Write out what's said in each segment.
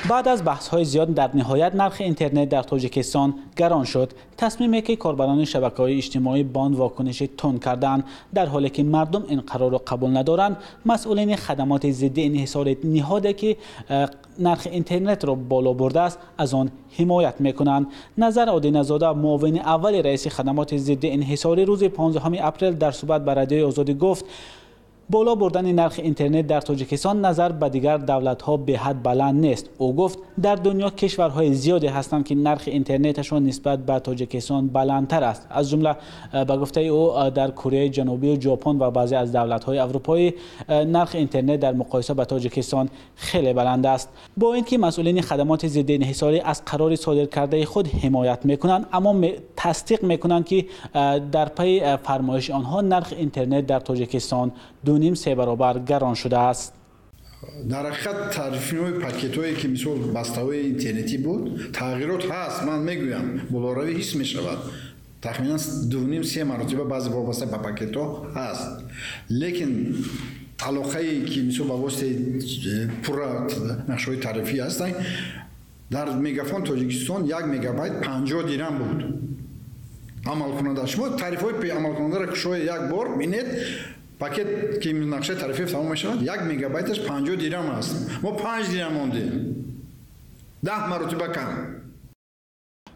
Баъд аз баҳсҳои зиёд дар ниҳоят нархи интернет дар Тоҷикистон гарон шуд. Тасмиме ки корбарони шабакаҳои иҷтимоӣ ба он вокуниши тунд карданд. Дар ҳоле ки мардум ин қарорро қабул надоранд, масъулини хадамоти зидди инҳисори ниҳоде ки нархи интернетро боло бурдааст, аз он ҳимоят мекунанд. Назар Одиназода, муовини аввали раиси хадамоти зидди инҳисорӣ, рӯзи 15 апрел дар суҳбат ба Радиои Озодӣ гуфт: боло бурдани нархи интернет дар Тоҷикистон назар ба дигар давлатҳо беҳад баланд нест. Ӯ гуфт дар дунё кишварҳои зиёде ҳастанд, ки нархи интернеташон нисбат ба Тоҷикистон баландтар аст. Аз ҷумла ба гуфтаи ӯ дар Кореяи Ҷанубӣ ва Ҷопон ва баъзе аз давлатҳои аврупоӣ нархи интернет дар муқоиса ба Тоҷикистон хеле баланд аст. Бо инки масъулини хадамоти зидди инҳисорӣ аз қарори содир кардаи худ ҳимоят мекунанд, аммо тасдиқ мекунанд, ки дар пайи фармоиши онҳо нархи интернет дар Тоҷикистон 2.5-3 баробар гарон шудааст. Дар ҳақиқат тарифҳои пакетҳое ки мисол бастаҳои интернетӣ буд, тағйирот ҳаст, ман мегӯям, болоравӣ ҳис мешавад. Тахминан 2.5-3 маротиба баъзе вобаста ба пакетҳо ҳаст. Лекин алоқае ки мисол ба воситаи пурра нақшаҳои тарифӣ ҳастанд, дар Мегафон Тоҷикистон 1 мегабайт 50 дирам буд. Амалкунанда шумо тарифҳои амалкунандаро кушоед, як бор бинед, пакет ки нақшаи тарифӣ тамом мешавад, 1 мегабайташ 50 дирам аст. Мо 5 дирам мондем, 10 маротиба кам.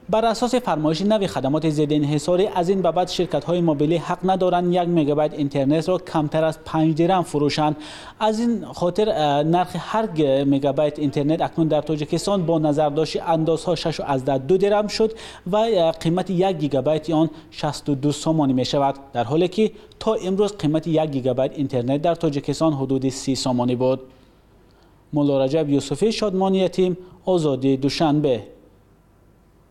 Бар асоси фармоиши нави хадамоти зидди инҳисорӣ аз ин ба баъд ширкатҳои мобилӣ ҳақ надоранд 1 мегабайт интернетро камтар аз 5 дирам фурӯшанд. Аз ин хотир нархи ҳар мегабайт интернет акнун дар Тоҷикистон бо назардошти андозҳо 6.2 дирам шуд ва қимати 1 гигабайти он 62 сомонӣ мешавад, дар ҳоле ки то имрӯз қимати 1 гигабайт интернет дар Тоҷикистон ҳудуди 30 сомонӣ буд. Мулло Раҷаб Юсуфӣ, Шодмон Ятим, Озодӣ, Душанбе.